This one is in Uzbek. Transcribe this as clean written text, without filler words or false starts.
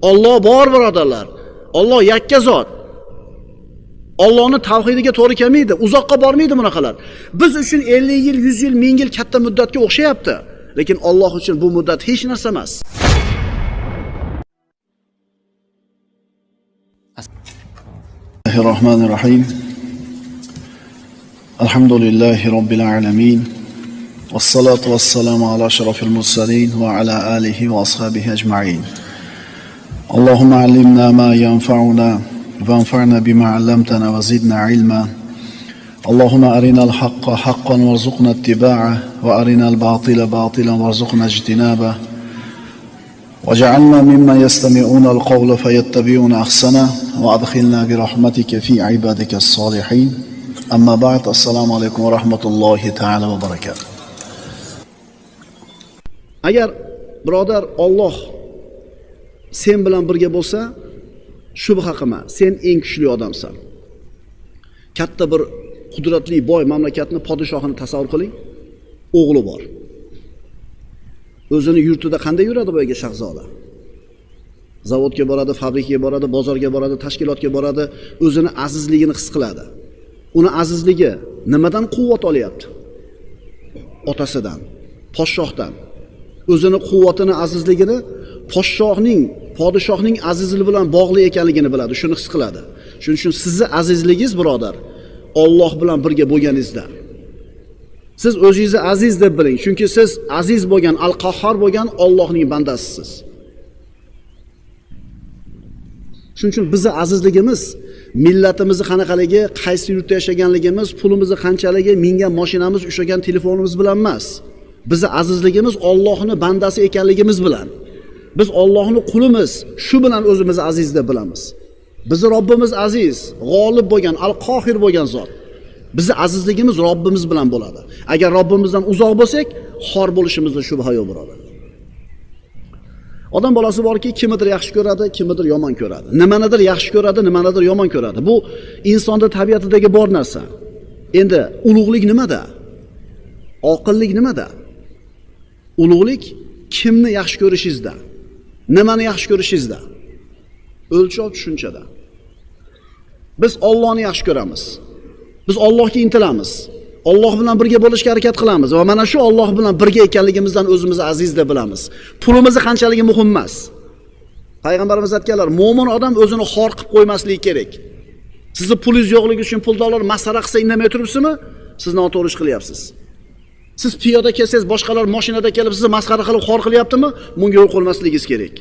Alloh bor birodarlar. Alloh yakka zot. Allohning tavhidiga to'g'ri kelmaydi, uzoqqa bormaydi bunaqalar. Biz uchun 50 yil, 100 yil, 1000 yil katta muddatga o'xshayapti. Lekin Alloh uchun bu muddat hech narsa emas. Bismillahirrohmanirrohim. Alhamdulillahi robbil alamin. Vassalatu vassalamu ala ashrafil mursalin va ala alihi va ashabihi ajma'in. Allohumma allimna ma yanfa'una وانفعنا بما علمتنا وزدنا علما. اللهم أرنا الحق حقا وارزقنا اتباعه وأرنا الباطل باطلا وارزقنا اجتنابه وجعلنا ممن يستمعون القول فيتبعون أحسنه وأدخلنا برحمتك في عبادك الصالحين. أما بعد، السلام عليكم ورحمة الله تعالى وبركاته. Agar birodar Alloh sen bilan birga bo'lsa, shubha qilma, sen eng kuchli odamsan. Katta bir qudratli boy mamlakatni podshohini tasavvur qiling, o'g'li bor. O'zini yurtida qanday yuradi boyagi shahzoda? Zavodga boradi, fabrikaga boradi, bozorga boradi, tashkilotga boradi, o'zini azizligini his qiladi. Uni azizligi nimadan quvvat olyapti? Otasidan, podshohdan. O'zini quvvatini, azizligini podshohning, podshohning azizligi bilan bog'li ekanligini biladi, shuni his qiladi. Shuning uchun sizni azizligingiz birodar, Alloh bilan birga bo'lganingizda. Siz o'zingizni aziz deb biling, chunki siz aziz bo'lgan, al-Qahhor bo'lgan Allohning bandasisiz. Shuning uchun bizni azizligimiz, millatimizni qanaqaligi, qaysi yurtda yashaganligimiz, pulimizni qanchaligi, mingan mashinamiz, ushlagan telefonimiz bilan emas. Bizni azizligimiz Allohning bandasi ekanligimiz bilan. Biz Allohning qulimiz, shu bilan o'zimizni aziz deb bilamiz. Bizni Robbimiz aziz, g'olib bo'lgan, al-Qohir bo'lgan zot. Bizni azizligimiz Robbimiz bilan bo'ladi. Agar Robbimizdan uzoq bo'lsak, xor bo'lishimizda shubha yo'q birodar. Odam bolasi borki, kimnidir yaxshi ko'radi, kimnidir yomon ko'radi. Nimanidir yaxshi ko'radi, nimanidir yomon ko'radi. Bu insonda tabiatidagi bor narsa. Endi ulug'lik nimada? Oqillik nimada? Ulug'lik kimni yaxshi ko'rishingizda, nimani yaxshi ko'rishingizda, o'lchov tushunchada. Biz Allohni yaxshi ko'ramiz. Biz Allohga intilamiz. Alloh bilan birga bo'lishga harakat qilamiz va mana shu Alloh bilan birga ekanligimizdan o'zimizni aziz deb bilamiz. Pulimizni qanchaligi muhim emas. Payg'ambarimiz aytganlar, mo'min odam o'zini xor qilib qo'ymasligi kerak. Sizni pulingiz yo'qligi uchun puldorlar masxara qilsa indamay turibsizmi? Siz noto'g'ri ish qilyapsiz. Siz piyoda kelsangiz, boshqalar mashinada kelib sizni masxara qilib xor qilyaptimi? Bunga yo'l qo'ymasligingiz kerak.